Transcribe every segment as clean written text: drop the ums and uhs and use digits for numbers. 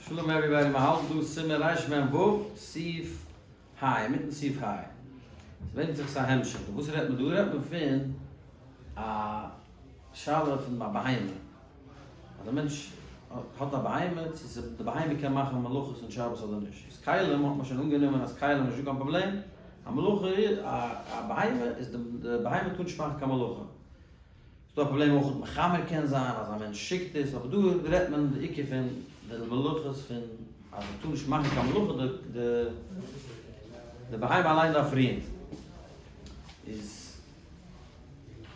שלום everybody, מען האלט דא סימן רמ ו, סעיף ה', אינמיטן סעיף ה'. עס ווענדט זיך ס'איז א המשך דא. וואס רעדט מען דא? רעדט מען פון א שאלה פון א בהמה. אז א מענטש האט א בהמה, צו די בהמה קען מאכן מלאכות אין שבת אדער נישט. איז כלים האט מען שוין אנגענומען אז כלים איז נישטא קיין פראבלעם. א מלאכה איז, א בהמה איז די בהמה טאר נישט מאכן קיין מלאכה. ס'דא א פראבלעם אויך מיט מחמר קען זיין אז א מענטש שיקט עס, אבער דא רעדט מען די עיקר פון די מלאכות פון אז מ'טאר נישט מאכן קיין מלאכה די די די בהמה אליין דארף רוען. איז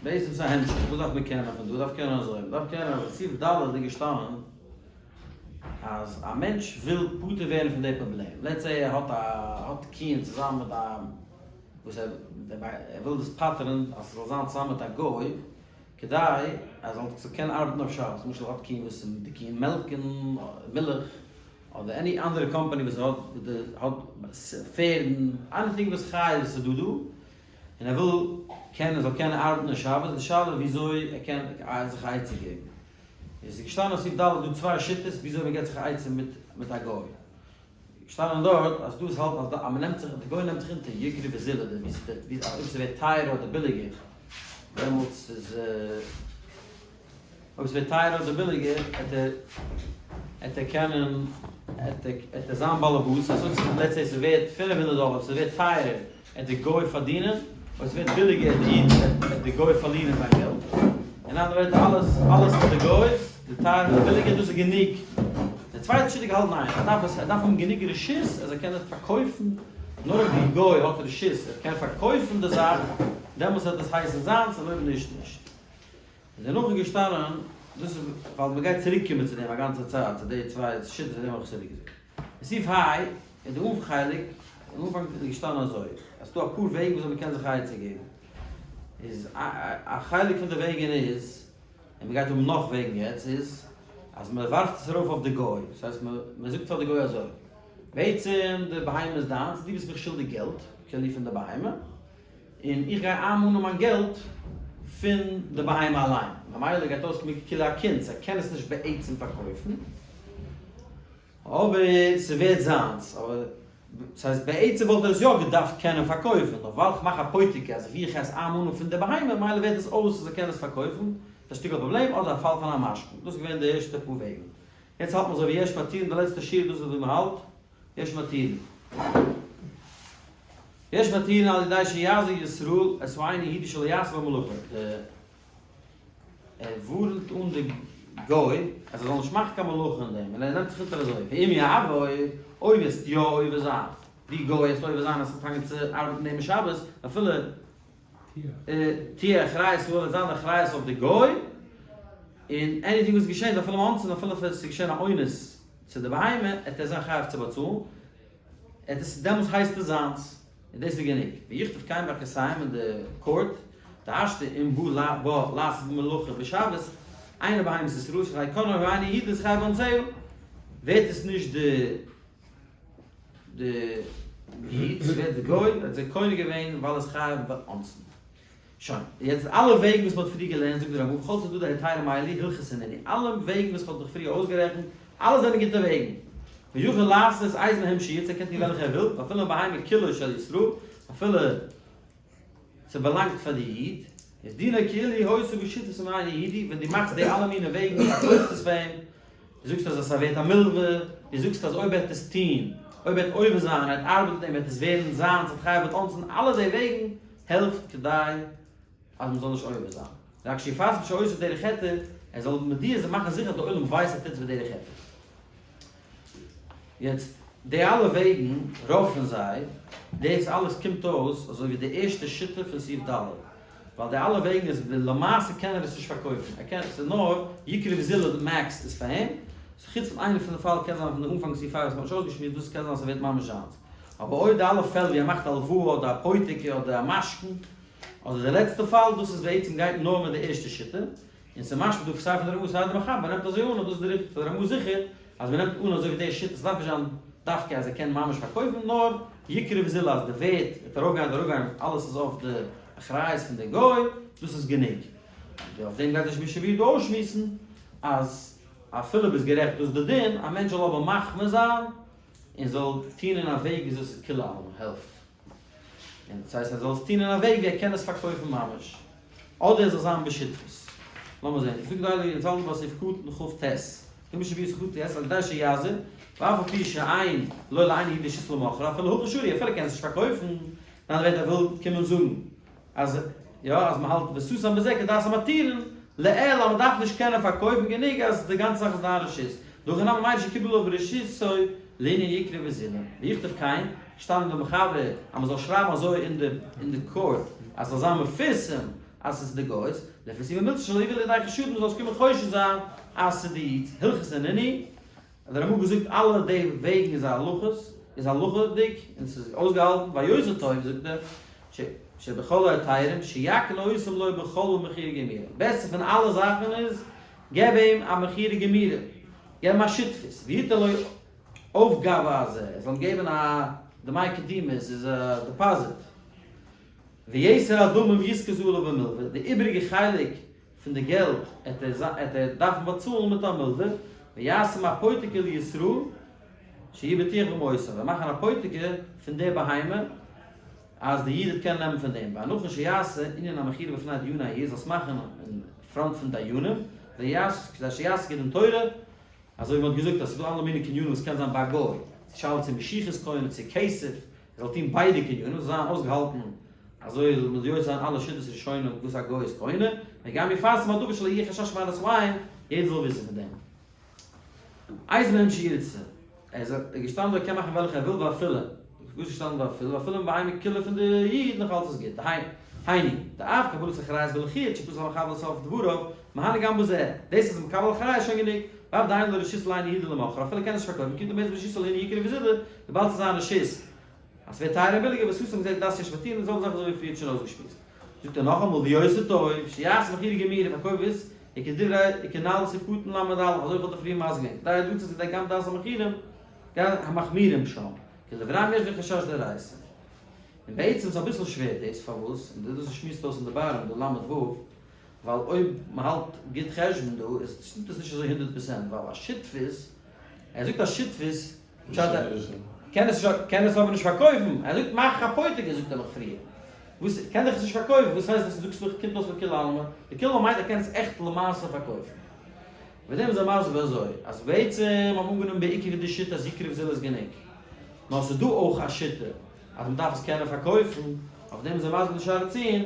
בעצם ס'איז א המשך, וואס דארף מען קענען פון דא? דארף קענען אזוי, מ'דארף קענען אז אין סעיף ד' איז געשטאנען אז א מענטש וויל פטור ווערן פון די פראבלעם, let's say ער האט א האט קיען צוזאמען מיט א וואס ער וויל דאס פטר'ן אז ס'זאל זיין צוזאמען מיט א גוי, כדי ער זאל זאל קענען ארבעטן אויף שבת, למשל ער האט קיען וואס די קיען מעלקן מילך, אדער any אנדערע קאמפאני וואס האט האט פערדן, anything וואס חיות וואס איז דא דא, און ער וויל קענען זאל קענען ארבעטן אויף שבת, די שאלה וויאזוי ער קען זיך א עצה געבן. עס איז געשטאנען אויף סעיף ד' דא צוויי שיטות וויאזוי מען געבט זיך א עצה מיט מיט א גוי. געשטאנען דארט אז דאס האלטן אז אז מ'נעמט זיך די גוי נעמט זיך אונטער יקרא וזילה די ווי ס'וועט ווי אויב ס'ווערט טייערער אדער ביליגער דעמאלטס איז אויב ס'ווערט טייערער אדער ביליגער עט ער עט ער קענען עט ער עט ער זיין באלעבאס אז אויב ס'ווערט let's say ס'ווערט 500 דאלער אויב ס'ווערט טייערער עט די גוי פארדינען, אויב ס'ווערט ביליגער עט די איד עט די גוי פארלירן זיין געלט. אין אנדערע ווערטער אלעס אלעס פאר די גוי'ס, די טייערע און די ביליגע דאס איז גענוג. די צווייטע שיטה געהאלטן ניין, ער דארף עס ער דארף האבן גענוג רשות אז ער קען עס פארקויפן, נאר אויב די גוי האט רשות ער קען פארקויפן די זאך דעמאלטס וועט עס הייסן זיינס און אויב נישט נישט. און דערנאך איז געשטאנען, דאס איז ווייל מ'גייט צוריק קומען צו דעם א גאנצע צייט צו די צוויי שיטות פון דעם האב איך צוריק געזאגט. אין סעיף ה' אין די אנפאנג חלק, אין אנפאנג איז געשטאנען אזוי, אז ס'דא אפאר וועגן וויאזוי מ'קען זיך א עצה געבן. איז א חלק פון די וועגן איז, און מ'גייט האבן נאך וועגן יעצט, איז אז מ'ווארפט עס ארויף אויף די גוי. דאס הייסט מ'זאגט פאר די גוי אזוי, בעצם די בהמה איז דיינס, דו ביסט מיך שולדיג געלט, כאילו פון די בהמה, און איך גיי איינמאנען מיין געלט פון די בהמה אליין. ממילא גייט אויסקומען כאילו א קונץ, ער קען עס נישט בעצם פארקויפן. אבער ס'ווערט זיינס, אבער ס'הייסט בעצם וואלט ער עס יא געדארפט קענען פארקויפן, נאר ווייל כ'מאך א פויטיקע אז ווי איך עס איינמאנען פון די בהמה מילא ווערט עס אויס אז ער קען עס פארקויפן, ס'איז א שטיקל פראבלעם, אדער א פאל פון א משכון. דאס איז געווען די ערשטע פאר וועגן. יעצט האלט מען אזוי ווי יש מתירין די לעצטע שורה דאס איז ווי מ'האלט, יש מתירין. יש מתירין על ידי שיזהיר ישראל את האינו יהודי שלא יעשה בו מלאכה. ער ווארנט אן די גוי אז ער זאל נישט מאכן קיין מלאכה אין דעם, און ער נעמט זיך אונטער אזוי, ואם יעבור, אויב וועסט יא עובר זיין, די גוי וועסט עובר זיין אז אנפאנגען צו ארבעטן דעם שבת, אפילו תהיה אחריות הוא וועט זיין די אחריות אויף די גוי, און anything וואס געשעט אפילו מאנסן אפילו עס איז געשען א אונס צו די בהמה, עט ער זיין חייב צו באצאלן, עט עס דעמאלטס הייסט עס זיינס. און דאס איז גענוג. ויכתוב כן בערכותיהם אין די court, דהשתא אם בא בא לעשות מלאכה בשבת, אינה בהמת ישראל שהרי קנאה האינו יהודי חייב באונסיה, ווערט עס נישט די די איד, ס'ווערט די גוי, האט זיי קונה געווען ווייל עס חייב באונסין. שוין, יעצט אלע וועגן וואס מ'האט פריער געלערנט זאגט די רמב"ם וכל צדדי היתרים האלו הלכתא נינהו, אלע וועגן וואס מ'האט דאך פריער אויסגערעכנט, אלע זענען גוטע וועגן. ויכול לעשות איזה מהם שירצה, ער קען טון וועלכע ער וויל, ואפילו בהמה כולה של ישראל, אפילו ס'באלאנגט פאר די איד, איז דינו כאילו היתה בשותפות עם אינו יהודי, ווען דו מאכסט די אלע מיני וועגן און פארקויפסט עס פאר אים, דו זאגסט אז עס איז ווערט א מלווה, דו זאגסט אז אויב ער וועט עס טון, אויב ער וועט עובר זיין, ער וועט ארבעטן מיט אים, וועט עס ווערן זיינס, ער וועט חייב באונסין, אלע די וועגן העלפט כדי אז מען זאל נישט עובר זיין. רק שיפרסם שעושה דרך היתר, ער זאל מודיע זיין מאכן זיכער אז די עולם ווייסט ער טוט עס בדרך היתר. יעצט, די אלע וועגן, רוב פון זיי, דאס אלעס קומט אויס אזוי ווי די ערשטע שיטה פון סעיף ד', ווייל די אלע וועגן איז למעשה קען ער עס נישט פארקויפן, ער קען, ס'איז נאר יקרא וזילה max איז פאר אים, חוץ פון איינע פון די פאל קען זיין פון די אנפאנג סעיף ה וואס מ'האט נישט אויסגעשמועסט, דאס קען זיין אז ס'ווערט ממש זיינס. אבער אויב די אלע פעל ווי ער מאכט הלוואה אדער א פויטיקע אדער א משכון, אדער די לעצטע פאל, דאס איז בעצם גייט נאר מיט די ערשטע שיטה, און ס'איז משמע דא סיי פון די רמ"א סיי די מחבר נעמט אזוי אן אז דאס איז די ריכטיגע, די רמ"א זיכער אז מ'נעמט אן אזוי ווי די שיטה, ס'דארף נישט זיין דווקא אז ער קען ממש פארקויפן, נאר יקרא וזילה אז די ווערט וועט ארויפגיין אדער אראפגיין אלעס איז אויף די אחריות פון די גוי, דאס איז גענוג. אויף דעם גייט נישט משנה ברורה דא אויסשמועסן אז. אפילו ביסט גערעכט דאס איז די דין, א מענטש זאל אבער מחמיר זיין און זאל טון אין א וועג וויאזוי ס'איז כולי עלמא העלפט, און דאס הייסט ער זאל עס טון אין א וועג ווי ער קען עס פארקויפן ממש, אדער עס זאל זיין בשותפות. לאמיר זען, זאגט די הייליגע אונז האלטן ביי סעיף קטן כ ט, דא משנה ברורה כ ט, על ידי שיזהיר, ואף על פי שאין לו לאינו יהודי רשות למוכרה, אפילו הכי שרי, אפילו ער קען עס נישט פארקויפן, דאן וועט ער וויל קומען זאגן אז יא אז מען האלט וסתם בזה כדעת המתירין לעיל אז מען דארף נישט קענען פארקויפן גענוג אז די גאנצע זאך איז דיין רשות דהכי נמי מיידי שקיבל עליו ברשותו לענין יקרא וזילה ויכתוב כן געשטאנען אין די מחבר אז מען זאל שרייבן אזוי אין די אין די קאורט אז ס'זאל זיין מפורסם אז ס'איז די גוי'ס לפרסומי מילתא שלא יבא לידי חשד מען זאל נישט קומען חושד זיין אז ס'איז די איד'ס הלכתא נינהו האט דער רמא געזאגט אלע די וועגן איז הלכות איז הלכה'דיג און ס'איז אויסגעהאלטן ויותר טוב זאגט ער שבכל ההיתרים שיקנה אותם לו בכל במכירה גמורה בעסטע פון אלע זאכן איז געב אים א מכירה גמורה געב אים א שותפות ויתן לו אויפגאבע הזה ער זאל אים געבן א דמי קדימה עס איז א דעפאזיט ויתר הדמים יזכו עליו במלוה די איבעריגע חלק פון די געלט עט ער דארפן באצאלן מיט א מלווה, ויעשה אפותיקי לישראל שיהיה בטוח במעותיו, וועט מאכן אפותיקי פון די בהמה אז די איד וועט קענען נעמען פון דעם, והנכון שיעשה ענין המכירה בפני דייני העיר, זאלסט מאכן אין front פון דיינים, כדי שיעשה כדין תורה, אזוי ווי מען האט געזאגט אז ס'איז דא אלע מיני קנינים וואס קען זיין ביי א גוי, צו שאלה צו משיכה איז קונה צו כסף, ער זאל טון ביידע קנינים, זאל זיין אויסגעהאלטן, אזוי זאל מען יוצא זיין אלע שיטות ראשונים וואס א גוי איז קונה, וגם יפרסם הדבר שלא יהיה חשש מהרס העין, יעדער זאל וויסן פון דעם. איזה מהם שירצה, ער איז געשטאנען דא ער קען מאכן וועלכע ער וויל ואפילו, וואס איז געשטאנען ואפילו, ואפילו בהמה כולה פון די איד נאך אלץ איז גוט, דהיינו, היינו, דאף קבלת אחריות בלכיד שפסל המחבר לסוף דבריו, מהני גם בזה, דאס אז מקבל אחריות איז שוין גענוג, ואף דאין לו רשות לאינו יהודי למוכרו, אפילו קען ער עס נישט פארקויפן, קומט אים בעצם רשות לענין יקרא וזילה, וויבאלד ס'איז זיין רשות, אז ס'ווערט טייער און ביליגער, וואס סתם געזעט דאס יש מתיר און די זעלבע זאך אזוי ווי פריער האט שוין אויסגעשמועסט. זאגט ער נאכאמאל ויותר טוב, שיעשה מכירה גמורה פארקויף עס, וכדברי וכנל סעיף קטן ל"א, אזוי ווי כ'האב דיר פריער מסביר געווען, כדי לצאת לידי גם דעת המכירים, המחמירים שם, כי לדבריהם יש בו חשש דאורייתא. און בעצם איז אביסל שווער דאס, פארוואס? און דאס שמועסט אויס אין די בארעם דא ל"ו, ווייל אויב מ'האלט גוט חשבון דא איז שטימט עס נישט אזוי הונדערט פראצענט, ווייל א שותפות, ער זאגט א שותפות, קען עס קען עס אבער נישט פארקויפן, ער זאגט מאך אפותיקי זאגט ער נאך פריער, וואס קען דאך עס נישט פארקויפן, וואס הייסט דאס זאגסט מיך קומט אויס לכולי עלמא, לכולי עלמא מיינט ער קען עס עכט למעשה פארקויפן. וועגן דעם איז ער מסביר אזוי, אז בעצם האבן אנגענומען בעיקר די שיטה אז יקרב זיל איז גענוג, נאר ס'איז דא אויך א שיטה אז מ'דארף עס קענען פארקויפן, אויף דעם איז ער מסביר די שערי ציון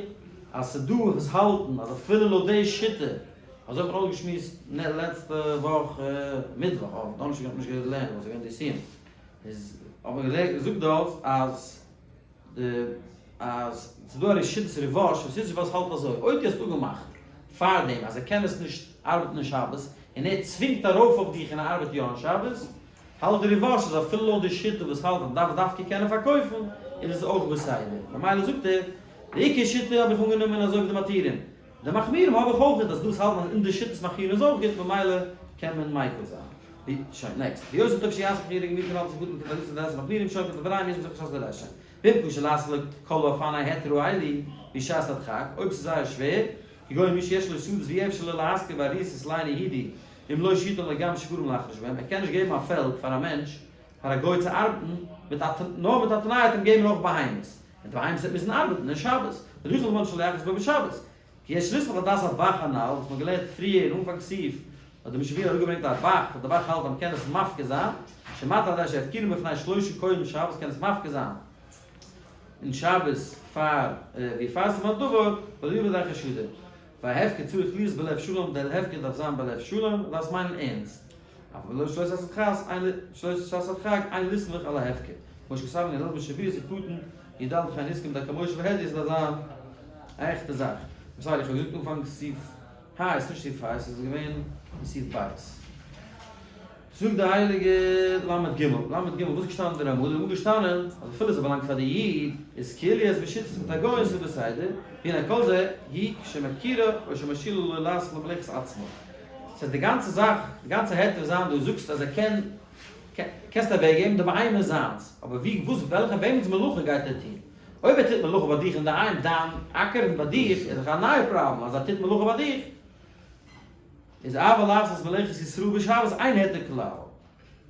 אז ס'איז דא וואס האלטן אז אפילו לויט די שיטה, אזוי האט מען אויסגעשמועסט לעצטע וואך מיטוואך, אויף דאנערשטאג האט מען נישט געלערנט ווייל ס'איז געווען די סיום, איז האט מען געזאגט דארט אז די אז ס'איז דא א שיטת ריב"ש וואס שיטת ריב"ש האלט אזוי, אויב דו האסט אפגעמאכט פארדעם אז ער קען עס נישט ארבעטן אין שבת און ער צווינגט ארויף אויף דיך און ער ארבעט יא אין שבת, האלט די ריב"ש אז אפילו לויט די שיטה וואס האלט אז מ'דארף דווקא קענען פארקויפן איז עס אויך בסדר, ממילא זאגט ער, די עיקר שיטה האב איך אנגענומען אזוי ווי די מתירים, די מחמירים האב איך אויך אז דאס האלטן אז אין די שיטות מחמירים איז אויך גוט ממילא קען מען מיקל זיין. די, שוין, נעקסט. ויוסף טוב שיעשה בחירה גמור כנל צו גוטן כתריסר דעת מחמירים שוין כדבריהם יש בזה חשש דרשן. ואם קשה לעשות לכל האופני היתר האלה בשעת הדחק, אויב ס'איז זייער שווער, כגון מי שיש לו שדות ואי אפשר לו להשכיר בהריסת לאינו יהודי אם לא שיתן לו גם שוורים לחרוש בהם, ער קען נישט געבן א פעלד פאר א מענטש, פאר א גוי צו ארבעטן, מיט א נאר מיט א תנאי ער וועט אים געבן אויך בהמות. און די בהמות וועט מוזן ארבעטן אין שבת, ולא יוכל למנות שלא יחרוש בו בשבת. כי יש לסמוך על דעת הב"ח הנ"ל, וואס מ'האט געלערנט פריער אין אנפאנג סעיף, האט דער משנה ברורה אראפגעברענגט א ב"ח, וואס דער ב"ח האלט אז מ'קען עס מפקיר זיין, שמתיר על ידי שיפקירם בפני שלושה קודם שבת, קען עס מפקיר זיין אין שבת פאר ויפרסם הדבר, ולא יבא לידי חשדה. וההפקר צריך להיות בלב שלם, דער הפקר דארף זיין בלב שלם, דארפסט מיינען ערנסט. אבל לא שלא שעת הדחק, אין שלא שעת הדחק, אין לסמוך על ההפקר. כמו שכתבנו אין הל' משנה ברורה סעיף קטן י"ד וכן הסכים דרכי משה והדיא עס דארף זיין א עכטע זאך. I'm sorry איך האב געזאגט אנפאנג סעיף ה', עס איז נישט סעיף ה', עס איז געווען אין סעיף ב'. זאגט די הייליגע ל' ג', ל' ג', וואס איז געשטאנען אין די רמ"א? די רמ"א איז געשטאנען אז אפילו עס באלאנגט פאר די איד, איז כאילו ער איז בשותפות מיט א גוי און ס'איז בסדר, והנה כל זה היא כשמכירה או שמשילה לו לעשות למלאכת עצמו. ס'הייסט די גאנצע זאך, די גאנצע היתר זיין דו זאגסט אז ער קען, קענסט אוועק געבן די בהמה איז זיינס, אבער ווי וואס וועלכע וועמענס מלאכה גייט ער טון? אויב ער טוט מלאכה ביי דיך אינדערהיים דיין אקערן ביי דיך איז דאך א נייע פראבלעם אז ער טוט מלאכה ביי דיך. איז אבל לעשות מלאכת ישראל בשבת אין היתר כלל.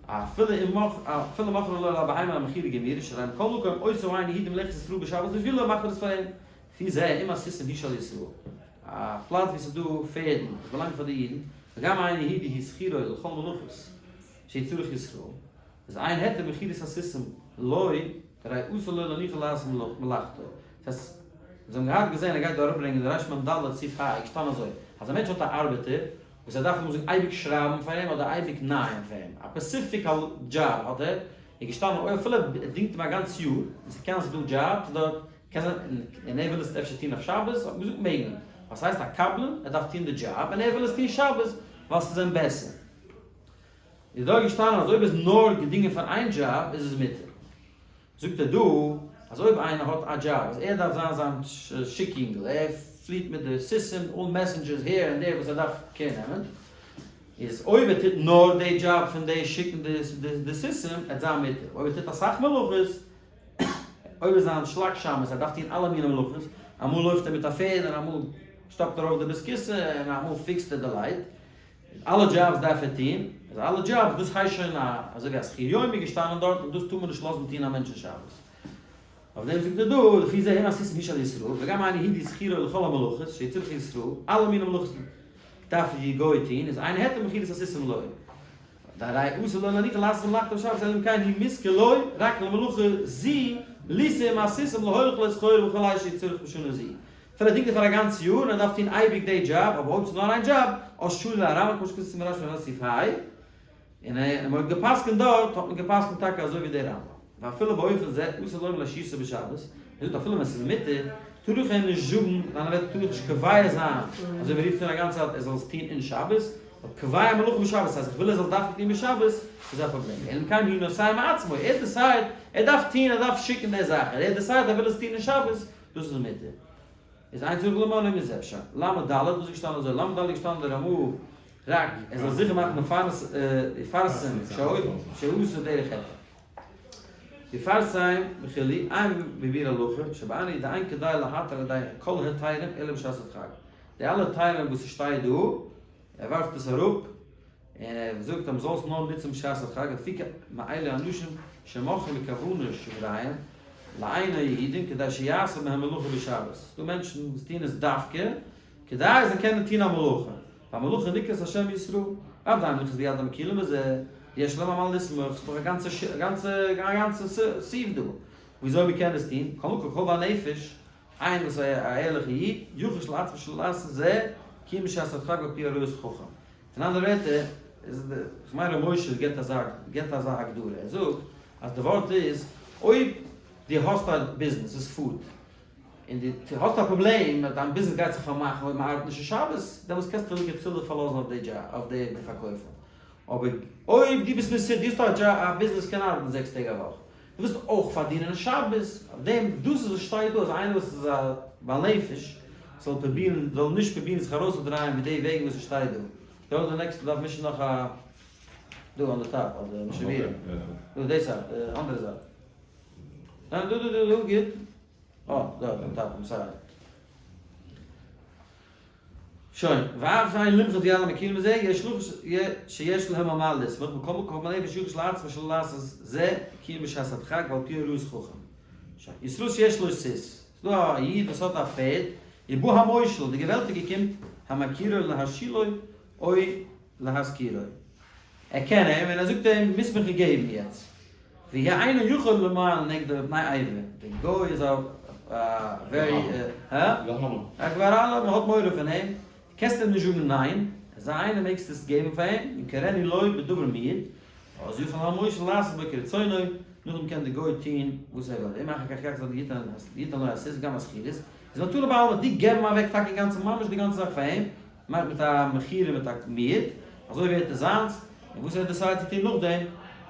אפילו אם אפילו מכרו לו לבהמה המכירה גמורה שהרי מכל מקום עושה אינו יהודי מלאכת ישראל בשבת בשבילו מאכט ער עס פאר אים. לפי זה אם הסוסים היא של ישראל. א פלאץ ווי ס'איז דא פערדן וואס באלאנגט פאר די אידן, וגם אינו יהודי הוא שכירו לכל מלאכות שצריך ישראל, איז אין היתר מכירת הסוסים לו דהרי אסור לו להניחו לעשות מלאכתו. דאס הייסט, זיי האבן געהאט געזען ער גייט דא אראפברענגען די רש מ ד סעיף ה איז געשטאנען אזוי, אז א מענטש האט א ארבעטער וואס ער דארף לאמיר זאגן אייביג שרייבן פאר אים אדער אייביג נייען פאר אים, א specific job האט ער, איז געשטאנען אויב אפילו ער דינגט אים א גאנץ יאר, און ס'קען זיין ס'איז דא jobs דארט, קען זיין און ער וויל עס אפשר טון אויף שבת, האט מען געזאגט מעג מען, ווייל ס'הייסט א קבלן, ער דארף טון די דזשאב און ער וויל עס טון שבת ווייל ס'איז אים בעסער. איז דארט געשטאנען אז אויב איז נאר געדינגען פאר איין דזשאב איז עס מותר. זאגט ער דא אז אויב איינער האט א דזשאב אז ער דארף זיין זיין שיק יונגל, ער פליט מיט די סוסים אלל messengers here and there וואס ער דארף care נעמען, איז אויב ער טוט נאר די דזשאב פון די שיקן די סוסים עט זיין מותר, אויב ער טוט אסאך מלאכות, אויב איז זיין שלאק שמש ער דארף טון אלע מיני מלאכות, אמאל לויפט ער מיט א פערד און אמאל שטאפט ער אויף די בית כסא און אמאל fix ט ער די light, אלע דזשאבס דארף ער טוהן, אז אלע דזשאבס, דאס הייסט שוין א אזוי ווי א שכיר יומי געשטאנען דארט און דאס טאר מען נישט לאזן טוהן א מענטש אין שבת. אויף דעם זאגט ער דא, לפי זה אם הסוסים היא של ישראל, וגם אינו יהודי שכירו לכל המלאכות שצריך ישראל, אלע מיני מלאכות דארף די גוי טוהן, איז אין היתר מכירת הסוסים לו. והרי אסור לו להניחו לעשות מלאכתו בשבת אלא אם כן הוא מושכר לו רק למלאכה זו לישא עם הסוסים להוליך לו סחורה וכל אשר יצטרך בשנה זו. אפילו ער דינגט ער פאר א גאנץ יאר און ער דארף טון אייביג די דזשאב, אבער אויב ס'איז נאר איין דזשאב, אז שרי להרמב ם כמו שכתוב סימן רש ו סעיף ה, און מען האט גע'פסק'נט דארט, האט מען גע'פסק'נט טאקע אזוי ווי דער רמב ם. ואפילו באופן זה אסור לומר להשהיותו בשבת, ער זאגט אפילו ווען ס'איז מותר, טאר איך אים נישט זאגן, דיינע ווערטער טאר איך נישט קובע זיין, אזוי ווי ער רופט אן א גאנצע צייט ער זאל עס טון אין שבת, ווייל קובע מלאכה בשבת אז איך וויל ער זאל עס דווקא טון בשבת, איז א פראבלעם. אלא אם כן הוא נוסע מעצמו, ער decide, ער דארף טון, ער דארף שיקן די זאך, ער decide ער וויל עס טון אין שבת, דאס איז מותר. איז אין צריך למנעו מזה אפשר. ל' ד' וואס איז געשטאנען אזוי? ל' ד' איז געשטאנען די רמא רק ער זאל זיכער מאכן מפרסם שעשה דרך היתר. יפרסם וכו' עיין בביאור הלכה שבאני דאין כדאי להתיר על ידי כל היתרים אלא בשעת הדחק. די אלע היתרים וואס ס'שטייט דא, ער ווארפט עס אראפ, און ער זאגט אז מ'זאל עס נאר נוצן בשעת הדחק, לאפוקי מאלו אנשים שמוכרים בכוונה שבריהם לאינו יהודים כדי שיעשו בהם מלאכה בשבת, ס'דא מענטשן וואס טוען עס דווקא כדי זיי קענען טון א מלאכה, והמלאכה נקראת על שם ישראל, אף דיין מלאכת ביד המקילין בזה, יש להם על מה לסמוך, ס'דא א גאנצע א גאנצע סעיף דא וויאזוי מ'קען עס טון, כל מקום כל בעל נפש, איינער וואס איז א ערליכע איד, יחוש לעצמו שלא לעשות זה, כי אם בשעת הדחק ועל פי הוראת חכם. אין אנדערע ווערטער, איז די, כ'מיין ר' משה גיבט אזא, גיבט אזא הגדרה, ער זאגט אז די ווארט איז, אויב דו האסט א ביזנעס וואס פארט, און דו האסט א פראבלעם אז דיין ביזנעס גייט זיך פארמאכן אויב מ'ארבעט נישט אין שבת, דעמאלטס קענסטו לכתחילה פארלאזן אויף די דזשאב, אויף די פארקויפן. אבער אויב דו ביסט מסודר, דו האסט א ביזנעס וואס קען ארבעטן זעקס טעג א וואך, דו ווילסט אויך פארדינען אין שבת, אויף דעם, דאס איז וואס שטייט דא אז איינער וואס איז א בעל נפש זאל פרובירן, זאל נישט פרובירן זיך ארויסצודרייען מיט די וועגן וואס עס שטייט דא. דא די נעקסטע דארף מישן נאך א, דא אן די top אדער משנה ברורה, דא די זייט, די אנדערע זייט. ניין דא דא דא דא גוט. אה, דא אן top, I'm sorry. שוין, ואף אין למחות יד המקילים בזה, יש לחוש שיש להם על מה לסמוך, מכל מקום הנפש יחוש לעצמו שלא לעשות זה, כי אם בשעת הדחק ועל פי הוראת חכם. שוין, ישראל שיש לו סוס, ס'דא א איד וואס האט א פערד, ובא המושל, די געוועלטיגער קומט, המכירו להשאילו או להשכירו. ער קען אים און ער זאגט אים, מוזט מיך געבן יעצט. והוא אינו יכול למעול נגדו מפני איבה, די גוי איז א very, הא? א גבר אלים, מען האט מורא פון אים, קענסט אים נישט זאגן ניין, אזא איינער מעגסטו עס געבן פאר אים, ימכרנו לו בדבר מועט, אז יוכל המושל לעשות בו כרצונו, נאכדעם קען די גוי טון וואס ער וויל, אם אחר כך יחזור ויתן לו הסוס וגם השכירות, איז מטלה בעלמא, די געבן אוועק טאקע אינגאנצן ממש די גאנצע זאך פאר אים, מאכט מיט א מכירה מיט א מיעוט, אזוי ווערט עס זיינס, און וואס ער decide ט צו טון נאכדעם,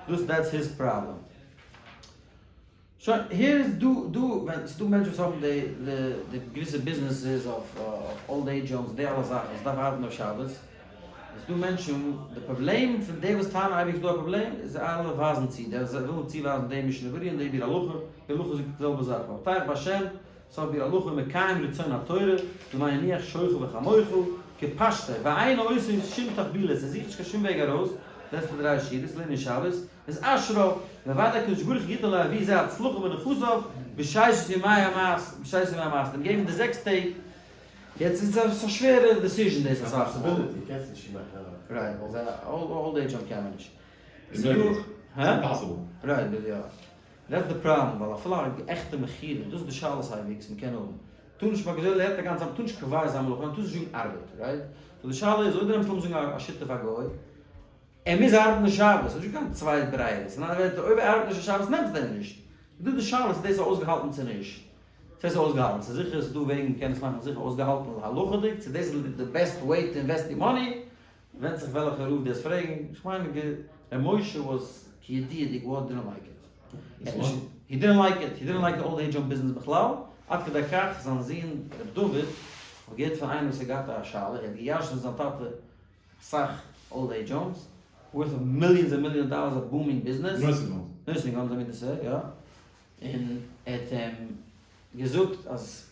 דאס that's his problem. שוין, הער איז דא דא ווען ס'דא מענטשן וואס האבן די די געוויסע ביזנעסעס אויף old age homes די אלע זאכן וואס דארף ארבעטן אויף שבת, איז דא מענטשן, די פראבלעם פון די וואס טענה'ן אייביג ס'דא א פראבלעם, איז זיי אלע ווייזן צו, די ווילן צו ווייזן די משנה ברורה און די ביאור הלכה, ביאור הלכה זאגט די זעלבע זאך, והבטח בהשם סוף ביאור הלכה מקיים רצון התורה, למען יניח שורך וחמורך, כפשטו, ואינו עושה שום תחבולות, ער זוכט נישט קיין שום וועג ארויס, די לעצטע דריי שורות, לענין שבת, איז אשריו, בוודאי הקדוש ברוך הוא יתן לו עבור זה הצלחה בנכסיו בששת ימי המעשה, בששת ימי המעשה, אים געבן די זעקס טעג, יעצט איז עס א שווערע decision דאס אסאך מאל. Possibility, קענסט נישט מאכן א. Right, ווייל זיי old age home קען מען נישט. אוממעגליך. הא? Impossible. Right, יא. That's the problem, ווייל אפילו א עכטע מכירה, דאס איז די שאלה סייווי וואס מ'קען האבן. טאר נישט מ'האט געזאגט לערנט א גאנצע טאר נישט קובע זיין מלאכה, טאר נישט זאגן ארבעט, right? So די שאלה איז אויב דו נעמסט לאמיר זאגן א שותף א גוי, ער מוז ארבעטן שבת, ס'איז נישטא קיין צוויי ברירות, אין אנדערע ווערטער אויב ער ארבעט נישט שבת נעמסטו אים נישט. איז דא די שאלה צו דאס איז אויסגעהאלטן צו נישט. צו עס איז אויסגעהאלטן, ס'איז זיכער ס'איז דא וועגן מ'קען עס מאכן זיכער אויסגעהאלטן הלכה'דיג, צו דאס איז די best way to invest your money, ווענדט זיך וועלכע רב דו וועסט פרעגן, איך מיין ר' משה was כידוע'דיג וואס didn't like it. He didn't like it, he didn't like די old age home ביזנעס בכלל, עד כדי כך זיין זון ר' דוד האט געהערט פון איינעם וואס האט געהאט א שאלה, ער האט געירשנט זיין טאטע אסאך old age homes, worth of millions and millions dollars א booming ביזנעס. Nursing homes. Nursing homes I mean to say, יא. און ער האט אים געזאגט אז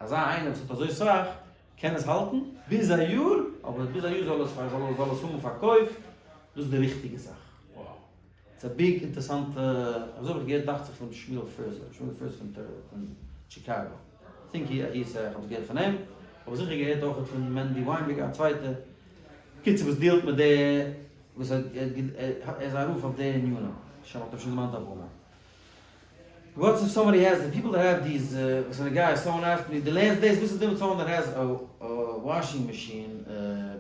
אזא איינער וואס האט אזוי סאך קען עס האלטן ביז א יאר, אבער ביז א יאר זאל עס זאל עס האבן פארקויפט, דאס איז די ריכטיגע זאך. ס'איז א big אינטערסאנטע, אזוי האב איך געהערט דאכט זיך פון שמואל פערזער, שמואל פערזער פון טשיקאגא, think he he said, איך האב עס געהערט פון אים, אבער זיכער געהערט אויך פון מענדי וויינבערגער א צווייטע, קיצור וואס deal ט מיט די, וואס ער איז א רב אויף די ענינים, שוין מ'האט אים שוין דערמאנט אפאר מאל. What's if somebody has, the people that have these, וואס איז נוגע, someone asked me, די last days, וואס איז דא מיט someone that has a washing machine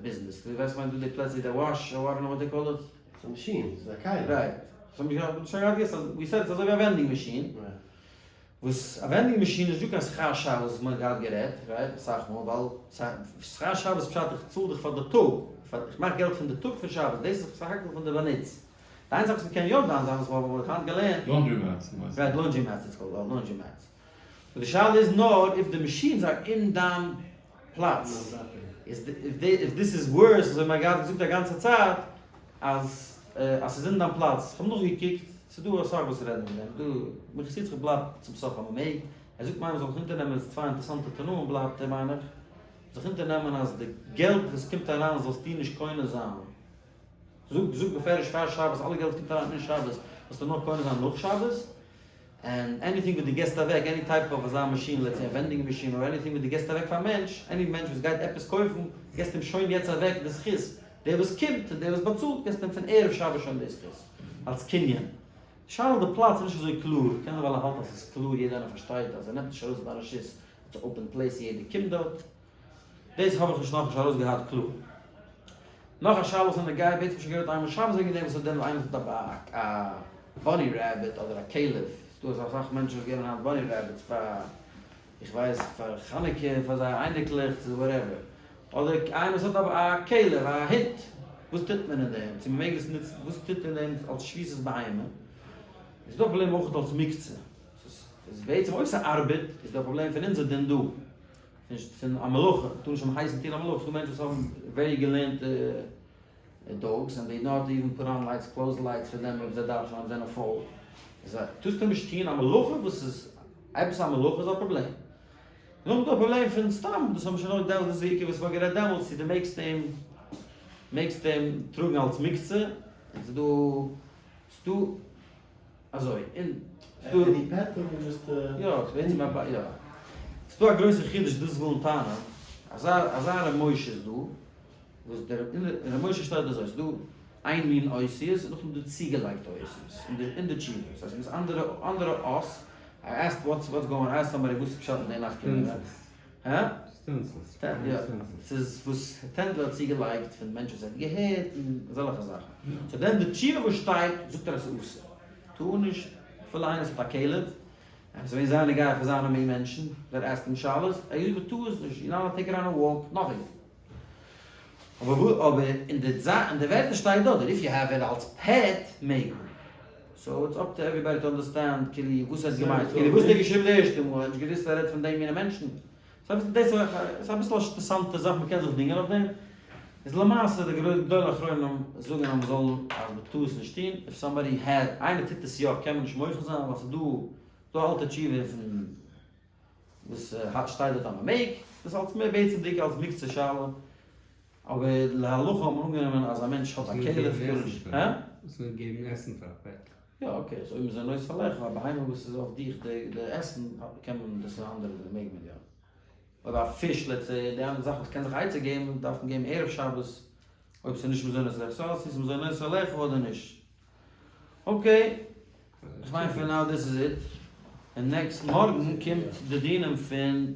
business, דו ווייסט מיין דא די פלעצער ווי די wash, I don't know what they call it. ס'איז א מאשין, ס'איז א כלי. Right. סאו מיר האבן שוין געהאט געוואוסט אז we said ס'איז אזוי ווי א vending machine. וואס א vending machine איז נישט דא קיין שכר שבת וואס מ'האט געהאט גערעדט, right, אסאך מאל, ווייל שכר שבת פשט איך צאל דיך פאר די טאג, איך מאך געלט פון די טאג פון שבת, דאס איז סך הכל פון די באנוץ. די איין זאך וואס מ'קען יא דן זיין וואס מ'האט היינט געלערנט. Laundromats דו מיינסט. Right, laundromats it's called, laundromats. די שאלה איז נאר if די machines are אין דיין פלאץ. איז if this is worse, אזוי ווי מ'האט געהאט געזאגט א גאנצע צייט, אז אז ס'איז אין דיין פלאץ. כ'האב נאכגעקוקט, ס'איז דא אסאך וואס רעדן וועגן דעם. דא, מנחת יצחק בלייבט צום סוף אז מ'מעג. ער זאגט מיין מ'זאל זיך אונטערנעמען איז צוויי אינטערסאנטע תנאים בלייבט ער מיין איך. זיך אונטערנעמען אז די געלט וואס קומט אריין זאלסטו נישט קונה זיין. זאג זאג בפירוש פאר שבת אלע געלט קומט אריין אין שבת זאלסטו נאר קונה זיין נאך שבת, and anything וואס דו געסט אוועק any type of אזא מאשין let's say א vending machine אדער anything וואס דו געסט אוועק פאר א מענטש, any מענטש וואס גייט עפעס קויפן געסט אים שוין יעצט אוועק די זכות, דער וואס קומט און דער וואס באצאלט געסט אים פון ערב שבת שוין די זכות אלס קנין. די שאלה די פלאץ איז נישט אזוי קלאר, קען זיין ווייל ער האלט אז ס'איז קלאר יעדער איינער פארשטייט אז ער נעמט נישט ארויס זיין רשות, it's a open place יעדער קומט דארט. דאס האב איך נישט נאכנישט ארויס געהאט קלאר. נאך א שאלה וואס איז נוגע, בעצם שוין געהערט איינמאל שבת וועגן דעם וואס האט דען איינער האט א bunny rabbit אדער א כלב, ס'דא אזא סאך מענטשן וואס געבן היינט bunny rabbits פאר איך ווייס פאר חנוכה פאר זייער אייניקלעך צו whatever, אדער איינער וואס האט א כלב א הונט, וואס טוט מען אין דעם, צו מ'מעג עס נוצן, וואס טוט אין דעם אלס שביתת בהמה, איז דא א פראבלעם אויך אלס מוקצה, ס'איז בעצם אויב ס'ארבעט איז דא א פראבלעם פון אונזער דין דא. נישט פון א מלאכה, מ'טאר נישט אים הייסן טון א מלאכה, ס'דא מענטשן וואס האבן very געלערנטע dogs and they know how to even put on lights, close lights פאר דעם אויב זיי דארפן, אויב זיי זענען פויל. איז א, טארסטו נישט טון א מלאכה וואס איז, עפעס א מלאכה איז א פראבלעם. נאכדעם איז דא א פראבלעם פון סתם, דאס האבן מיר שוין אויך דעמאלטס, דאס איז די עיקר וואס מ'האט גערעדט דעמאלטס, צו דו מעגסט אים, מעגסט אים טראגן אלס מוקצה, און ס'איז דא, ס'איז דא. אזוי, און ס'דא. Any pet or just a. יא, ס'ווענדט זיך ביי יא. ס'דא א גרויסע חידוש דאס ווילן טענה'ן, אזא אזא ר' משה איז דא, וואס דער אין ר' משה שטייט אזוי, ס'דא איין מין אותיות און נאכדעם איז דא צוגעלייגטע אותיות אין די אין די תשובה, ס'הייסט מ'איז אנדערע אנדערע אות, I asked what's what's going I asked somebody וואס איז פשט אין די נפקא מינה? הא? Stencils. יא, ס'איז וואס טענדלער האט צוגעלייגט פון מענטשן וואס ער האט געהערט און אזעלכע זאכן. So then די תשובה וואס שטייט זאגט ער אז ס'איז אסור. טאר נישט, אפילו איינער וואס האט א כלב, און ס'ווען זייער נוגע פאר זיינע מין מענטשן, דער ask ט אים שאלות, ער זאגט מ'טאר עס נישט, you're not take it on a walk, nothing. אבער וואו, אבער אין די אין די ווערטער שטייט דארט that if you have it אלס pet מעג מען. So it's up to everybody to understand כאילו וואס ער האט געמיינט, כאילו וואס האט ער געשריבן די ערשטע מאל, ער האט נישט געוואוסט אז ער רעדט פון די מינע מענטשן. סאו דאס איז אביסל א אינטערעסאנטע זאך מ'קען זיך דינגען אויף דעם. איז למעשה די גדולי האחרונים זאגן אז מ'זאל אז מ'טאר עס נישט טון, if somebody had איינער טוט עס יא קען מען נישט מוחל זיין ווייל ס'איז דא דא אלטע תשובה פון וואס שטייט דארט אז מ'מעג, דאס אלס מער בעצם בעיקר אלס מוקצה שאלה. אבער להלכה האט מען אנגענומען אז א מענטש האט א כלב טאר נישט, הא? וואס מיינט געבן עסן פאר א pet? יא okay, so אויב מזונות עליך, א בהמה וואס איז אויף דיך די עסן, קען מען, דאס איז א אנדערע, דאס מעג מען יא. אויב א פיש let's say, די אנדערע זאכן וואס קען זיך עצה געבן, דארף מען געבן ערב שבת, אויב ס'איז נישט מזונות עליך, so ס'איז מזונות עליך אדער נישט. okay, איך מיין for now this is it, און next מארגן קומט די דינים פון.